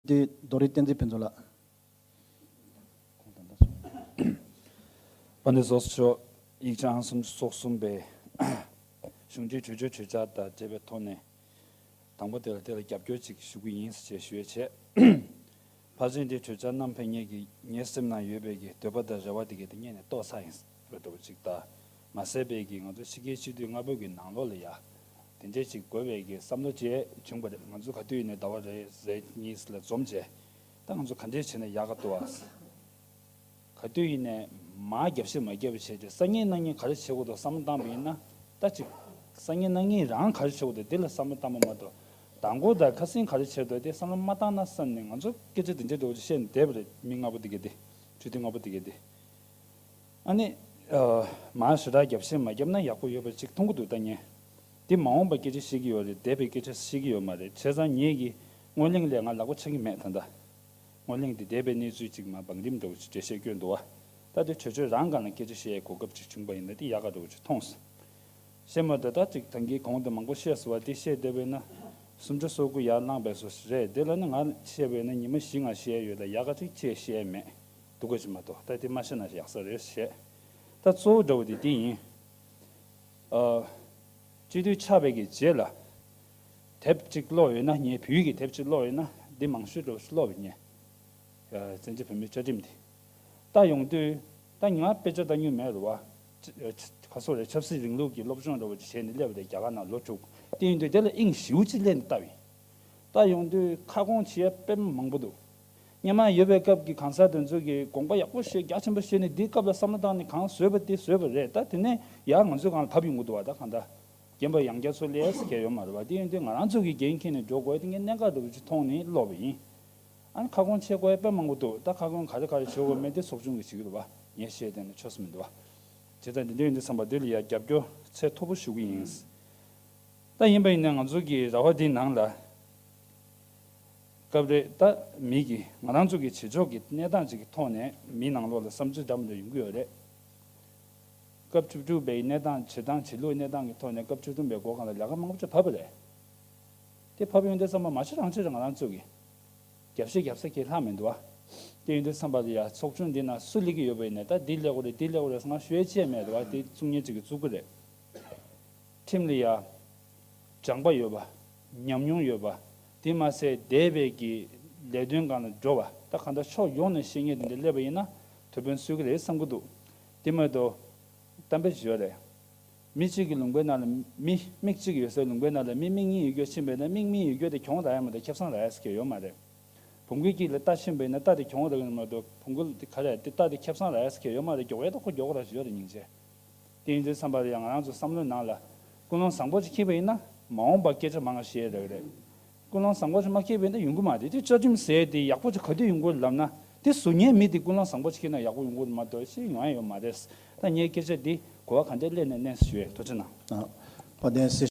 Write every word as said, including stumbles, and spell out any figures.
དེ་རྡོ་རིང་བསྟན་འཛིན་ཕུན་ཚོགས་ལགས། དཔལ་ལྡན་ཚོགས་གཙོ་མཆོག། ཡིག་ཆ་ཨང་སུམ་ཅུ་སོ་གསུམ་པའི་གཞུང་འབྲེལ་གྲོས་ཆོད་གྲོས་འཆར་དང་འབྲེལ་བའི་ཐོག་ནས། དང་པོ་དེ་ལ་དེ་ལ་རྒྱབ་སྐྱོར་ཅིག་ཞུ་གི་ཡིན་ཞེས་ཞུ་ཡས་བྱས། ཕལ་ཆེར་འདི་གྲོས་འཆར་བསྣམས་ཕེབས་མཁན་གྱི་ངའི་སེམས་ནང་ཡོད་པའི་གི་འདོད་པ་དང་རེ་བ་དེ་གའི་དེ་སྔོན་ནས་རྟོགས་ཚར་ཡིན་པ་འདྲ་པོ་ཅིག་དང་། མ་ཟད་པའི་གི་ང་ཚོ་ཕྱི་རྒྱལ་སྤྱི་འཐུས་ལྔ་པོ་གི་ནང་ལོགས་ལ་ཡ། དེ་འདྲས་ཅིག་དགོས་པའི་གི་བསམ་བློ་བཅས་བྱུང་པ་རེད། ང་ཚོ་ག་དུས་ཡིན་ནའི་ཟླ་བ་རེ་རེ་གཉིས་ལ་འཛོམས་བྱས། ད་ང་ཚོ་ག་འདྲས་བྱས་ན་ཡག་ག་འདུག་ཨ། ག་དུས་ཡིན་ནའི་མར་རྒྱབ་བཤད་མར་རྒྱབ་བྱས་ཏེ་སང་ཉིན་གནངས་ཉིན་ག་རེ་བྱེད་དགོས་འདུག་བསམ་བློ་བཏང་པ་ཡིན་ན། ད་ཅིག་སང་ཉིན་གནངས་ཉིན་རང་ག་རེ་བྱེད་དགོས་འདུག་འདི་ལ་བསམ་བློ་བཏང་པ་མ་གཏོགས། མདང་དགོང་དང་ཁ་སང་ག་རེ་བྱེད་འདུག་དེ་བསམ་བློ་མ་བཏང་ན་བསམ་ནས་ང་ཚོ་སྐད་ཆ་དེ་འདྲས་འདྲ་པོ་ཅིག་བཤད་ནས་བསྡད་པ་རེད། མི་ལྔ་པོ་དེ་གའི་དེ། གྲོས་མཐུན་ལྔ་པོ་དེ་གའི་དེ། ཨ་ནི། ཨ། མར་ཞེ་དྲག་རྒྱབ་བཤད་མ་བརྒྱབ་ན་ཡག་པོ་ཡོད་པ་ཅིག་མཐོང་གི་འདུག་ད་ངས། འདི་མ་འོངས་པ་སྐད་ཆ་བཤད་ཀྱི་ཡོད་རེད། འདས་པའི་སྐད་ཆ་བཤད་ཀྱི་ཡོད་མ་རེད། བྱས་ཙང་ངེད་ཀྱི་སྔོན་གླེང་ལས་ང་ལག་པ་འཆང་གི་མེད་ད་ལྟ། སྔོན་གླེང་འདི་འདས་པའི་གནས་ཚུལ་ཅིག་མར་བང་རིམ་འདྲ་པོ་ཅིག་འགྲེལ་བཤད་སྐྱོན་འདུག་བ། ད་དེ་གྲོས་ཆོད་རང་སྒང་ལ་སྐད་ཆ་བཤད་ཡའི་གོ་སྐབས་ཅིག་བྱུང་པ་ཡིན་ན་དེ་ཡག་ག་འདྲ་པོ་ཅིག་མཐོང་སོང་། བཤད་མ་འདོད་ད་ཅིག་ད་གིན་གོང་དུ་མང་པོ་བཤད་སོང་བ་དེ་བཤད་བསྡད་པས་ན། སུམ་ཅུ་སོ་དགུ་ཡར་བླངས་པའི་སོ་རེད། དེ་ལ་ནི་ང་བཤད་པས་ན་ཉི་མ་བཞི་ལྔ་བཤད་ཡོད་ལ་ཡག་ག་ཅིག་ཅེས་བཤད་མེད། སྡུག་ག་ཅིག་མ་གཏོགས། ད་དེ་མ་བཤད་ན་ཡག་ས་རེད་བཤད། ད་གཙོ་བོ་འདྲ་པོ་དེ་དེ་ཡིན། ཨ། སྤྱི་འཐུས་ཆགས་པའི་གི་རྗེས་ལ། དེབ་ཅིག་ཀློག་ཡོད་ན། ངས་བོད་ཡིག་གི་དེབ་ཅིག་ཀློག་ཡོད་ན། འདི་མང་ཤོས་འདྲ་པོ་ཅིག་ཀློག་པ་ཡིན། ཨ། བཙན་བྱོལ་བོད་མིའི་བཅའ་ཁྲིམས་འདི། ད་ཡོང་དུས། ད་ང་དཔེ་ཆ་ལྟ་མྱོང་མེད་རེད་བ། ཆ་ཆ་ག་སོ་རེད། ཆབ་སྲིད་རིང་ལུགས་ཀྱི་སློབ་སྦྱོང་འདྲ་པོ་ཅིག་བྱས་ནས་སླེབས་པ་རེད། རྒྱ་གར་ནང་ལོ་དྲུག་དེ་ཡིན་དུས་དེ་ལ་དབྱིངས་ཞེ་པོ་ཅིག་སླེབས་ནས་ལྟ་བ་ཡིན། ད་ཡོང་དུས་ཁ་སྐོང་བྱེད་ཡ་དཔེ་མང་པོ་འདུག་སྔོན་མ་ཡོད་པའི་སྐབས་ཀྱི་གང་ཟག་དེ་ཚོ་གིས་དགོངས་པ་ཡག་པོ་བཞེས། རྒྱ་ཆེན་པོ་བཞེས་ནས་འདིའི་སྐབས་ལ་བསམ་བློ་བཏང་ནས་གང་བཟོས་པ་དེ་བཟོས་པ་རེད། ད་དེ་ནས་ཡར་ང་ཚོའི་སྒང་ལ་བབས་ཡོང་གི་འདུག་བ། ད་གང་ལྟར་རྒན་པ་ཡང་བསྐྱར་ཚུར་སླེབས་ཟེར་མཁན་ཡོད་མ་རེད་བ། དེ་ཡིན་དུས་ང་རང་ཚོ་གིས་འགན་འཁྱེར་ནས་འགྲོ་དགོས། དེ་ངས་གནད་འགག་འདྲ་པོ་ཅིག་མཐོང་ནས་ཀློག་པ་ཡིན། ཨ་ནི་ཁ་སྐོང་བྱེད་དགོས་ཡ་དཔེ་མང་པོ་འདུག་ད་ཁ་སྐོང་ག་རེ་ག་རེ་བྱེད་དགོས་མེད་དེ་ཚོགས་ཆུང་གིས་བྱེད་ཀྱི་རེད་བ། ངས་བཤད་བསྡད་ན་ཆོ་ས་མི་འདུག་བ། བྱས་ཙང་འདི་འདྲ་ཡིན་དུས་བསམ་པ་འདི་ལ་ཡ་རྒྱབ་སྐྱོར་ཚད་མཐོ་པོ་ཞུ་གི་ཡིན། ད་ཡིན་པ་ཡིན་ན་ང་ཚོ་གི་ར་བ་འདིའི་ནང་ལ། སྐབས་རེ་ད་མི་གི་ང་རང་ཚོ་གི་བྱེད་ཕྱོགས་ཀྱི་གནས་སྟངས་ཅིག་གི་ཐོག་ནས་མིའི་ནང་ལོགས་ལ་བསམ་ཚུལ་འདྲ་མི་འདྲ་ཡོང་གི་ཡོད་རེད། སྐབས་བཅུ་དྲུག་པའི་གནས་སྟངས། བྱེད་སྟངས་བྱེད་ལུགས་གནས་སྟངས་ཀྱི་ཐོག་ནས་སྐབས་བཅུ་བདུན་པའི་འགོ་སྒང་ལ་ལས་ཀ་མང་པོ་ཅིག་བབས་པ་རེད། དེ་བབས་ཡོང་དུས་ཙམ་པ་མ་གཞི་རང་ཆེ་རང་རང་ཚོ་གི་རྒྱབ་བཤད་རྒྱབ་ས་ཁྱད་ལྷག་མི་འདུག་བ། དེ་ཡིན་དུས་ཙམ་པ་ལ་ཡ་ཚོགས་ཆུང་འདི་ན་སུ་སླེབས་ཀྱི་ཡོད་པ་ཡིན་ནའི་ད་འདི་སླེབས་དགོས་རེད། འདི་སླེབས་དགོས་རེད་ཟེར་ང་ཞུ་ཡ་ཅི་ཡང་མེད་འདུག་བ། དེ་བཙུགས་མཁན་ཅིག་གིས་བཙུགས་ཀྱི་རེད། ཁྲིམས་ལ་ཡ་སྦྱངས་པ་ཡོད་པ། ཉམས་མྱོང་ཡོད་པ། དེ་མ་ཟད་འདས་པའི་གི་ལས་དོན་སྒང་ལ་འགྲོ་བ། ད་གང་ལྟར་ཕྱོགས་ཡོངས་ནས་ཤེས་མཁན་དེ་འདྲ་སླེབས་པ་ཡིན་ན་ཐུགས་ཕན་གསོས་ཀྱི་རེད་བསམ་གྱི་འདུག་དེ་མ་གཏོགས་གཏམ་དཔེ་ཞིག་ཡོད་རེད། མི་གཅིག་གི་ལུང་པའི་ནང་ལ་མི། མིག་གཅིག་ཡོད་སའི་ལུང་པའི་ནང་ལ་མི་མིག་གཉིས་ཡོད་རྒྱུ་ཕྱིན་པས་ན་མིག་གཉིས་ཡོད་རྒྱུ་དེ་གྱོང་རག་ཡ་མ་གཏོགས་ཁེ་བཟང་རག་ཡ་ཟེར་མཁན་ཡོད་མ་རེད། བོང་གུའི་དཀྱིལ་ལ་རྟ་ཕྱིན་པས་ན་རྟ་དེ་གྱོང་རག་གི་མ་གཏོགས་བོང་གུ་དེ་ག་རེ་དེ་རྟ་དེ་ཁེ་བཟང་རག་ཡ་ཟེར་མཁན་ཡོད་མ་རེད། མགྱོགས་ཡ་ད་ཁོ་མགྱོགས་ར་ཞིག་ཡོད་རེད་སྙིང་རྗེ། དེ་ཡིན་དུས་ཙམ་པ་ལ་ཡང་ང་རང་ཚོ་བསམ་བློའི་ནང་ལ་ཀུན་སློང་བཟང་པོ་ཅིག་འཁྱེར་བ་ཡིན་ན་མ་འོངས་པ་སྐད་ཆ་མང་ང་བཤད་ཡ་རག་གི་རེད། ཀུན་སློང་བཟང་པོ་ཅིག་མ་འཁྱེར་བ་ཡིན་ན་ཡོང་གི་མ་རེད། དེ་བཅའ་ཁྲིམས་ཟེར་དེ་ཡག་པོ་ཅིག་ག་དུས་ཡོང་གི་རེད་ལབ་ན་དེ་བཟོ་མཁན་མི་དེ་ཀུན་སློང་བཟང་པོ་ཅིག་འཁྱེར་ན་ཡག་པོ་ཡོང་གི་རེད་མ་གཏོགས་ཤེས་ཡོང་ཡ་ཡོད་མ་རེད། ད་ངའི་སྐད་ཆ་འདི་གོ་བ་ག་འདྲ་ལེན་ནས་གནས་ཞུ་ཡས། ཐུགས་རྗེ་གནང་། ཨ། དཔལ་ལྡན་སྲས།